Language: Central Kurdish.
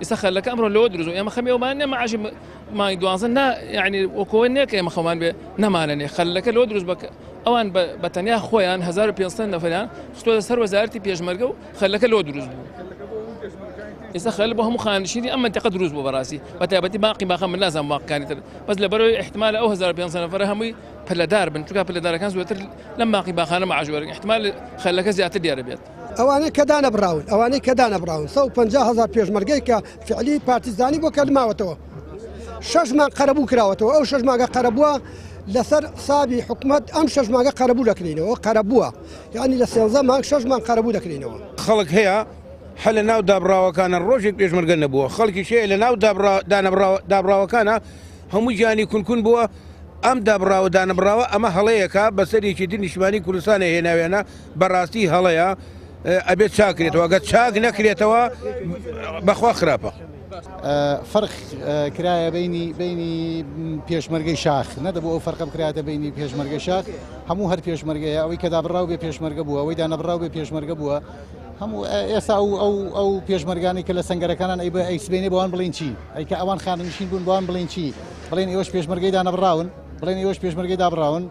ئیستا خەلەکە ئەمڕۆ لەوە دروست بوو ئێمە خەمی ئەومان نیە مەعاشی مانگی دوانزە نا یعنی وەکەوە نییە کە ئێمە خەمان بێ نەمانەنێ خەلەکە لەوە دروست بە ئەوان بە تەنیا خۆیان 1500 نەفەریان خستۆتە سەر وەزارەتی پێشمەرگە و خەلەکە لەوە دروست بوو ئێستا خەل بۆ هەموو خانشینی ئەم منتیقە دروست بوو بەڕاستی بە تایبەتی باقی باخە من نازانم باقەکانی تر بەس لەبەرەوەی احتمال ئەو 1500 نەفەرە هەمووی پلەدار بن چونکە پلەدارەکان زۆرتر لەم باقی باخانە معاش وەرگن احتمال خەلەکە زیاتر دیارە بێت. ئەوانەی کە دانەبڕاون ئەوانەی کە دانەبڕاون 150 هەزار پێشمەرگەی کە فعلی پارتیزانی بۆ کە ماوەتەوە شەش مانگ قەرەبوو کراوەتەوە ئەو شەش مانگە قەرەبووە لەسەر حسابی حکومت ئەم شەش مانگە قەرەبوو دەکرینەوە قەرەبووە یعنی لە سێنزە مانگ شەش مانگ قەرەبوو دەکرینەوە. خەڵک هەیە هەر لە ناو دابڕاوەکانە ڕۆژێک پێشمەرگە نەبووە خەڵکیش هەیە لە ناو دابڕاوەکانە هەموو گیانی کون کون بووە ئەم دابڕاوە دانەبڕاوە ئەمە هەڵەیەکە بەسەر یەکێتی نیشتمانی کوردستانە هێناویانە بەڕاستی هەڵەیە ئەبێت چاکرێتەوە گەر چاک نەکرێتەوە بەخوا خراپە. فەرق کرایە بینی بینی پێشمەرگەی شاخ نەدەبوو ئەو فەرقە بکرایەتە بینی پێشمەرگەی شاخ هەموو هەر پێشمەرگەیە ئەوەی کە دابڕاو بێ پێشمەرگە بووە ئەوەی دانەبڕاو بێ پێشمەرگە بووە هەموو ئێستا ئەو ئەو ئەو پێشمەرگانی کە لە سەنگەرەکانان ئەی ئەی سبێنێ بۆوان بڵین چی ئەی کە ئەوان خانەنشین بوون بۆوان بڵین چی بڵێن ئێوەش پێشمەرگەی دانەبڕاون بڵێن ئێوەش پێشمەرگەی دابڕاون.